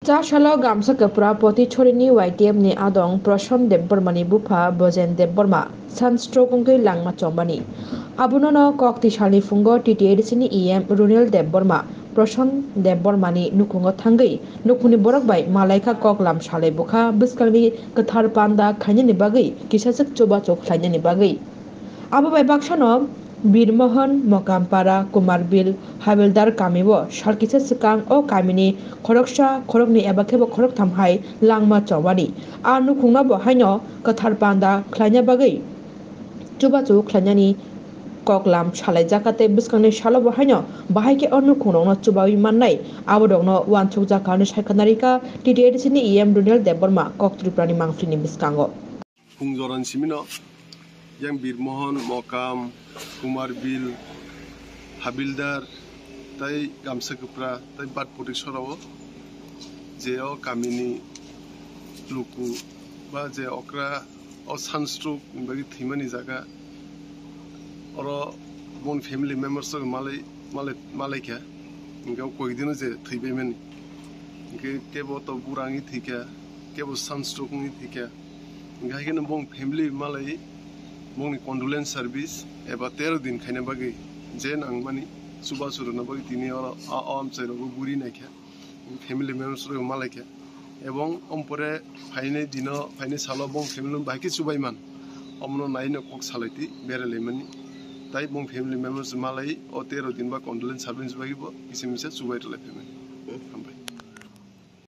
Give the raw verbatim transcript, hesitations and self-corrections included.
Chasalo gamsa kwpra Potichori ni Y T F ni adong Proson Debbarma ni bupha Bojen Debbarma sunstroke wngwi langma chomani. Abono no kok tisalni phungo T T A D C ni E M Runil Debbarma, Proson Debbarma ni nukhungo thangwi nukhungni borok bai malaikha kok lam salai bukha bwskangni kwthar panda khainani bagwi kisachwk chubachu khlainani bagwi. Abo bai baksano Birmohon, Mokampara, Kumarbil, Habildar kamio sal kisa swkang o kamini khoroksa, khoroknwi eba khebo khoroktham hai langma chomani. A nukhungno bo haino kwthar panda khlaina bagwi chubachu khlainani koklam salaijak tei bwskangni salo bo haino bahai khe o nukhungrokno chubawi mannai aborokno uansukjak hwnwi saikha narikha T T A D C ni E M Runil Debbarma kok Tripura ni mangpili ni bwskango. Phung jorani simino yang Birmohon, Mokam, Kumarbil, Habildar, tei Gamsa Kwpra, tei Bat Potik sorao je o kamini luku ba je okra o sunstroke ni bagwi thwimani jaga oro boni family members rok malai, malai, malai kha, hingke o koi dino je thwibaimani, hingke kebo to bura wngwi thwikha, kebo sunstroke wngwi thwikha. Hingke hai kheno bong family malai bongni condolence service eba tero din khaina bagwi je nangmani chubachu rwna bagwi tini oro a, o amchai rogo guri naikha, family members rok malaikha, ebong ompore phainai dino, phainai salo bong family bahai khe chubai man, omono naino kok salaiti beralaimani, tai bong family members malai o tero din ba condolence service bagwi bo kisa misa chubai rwlai phaimani. Hambai.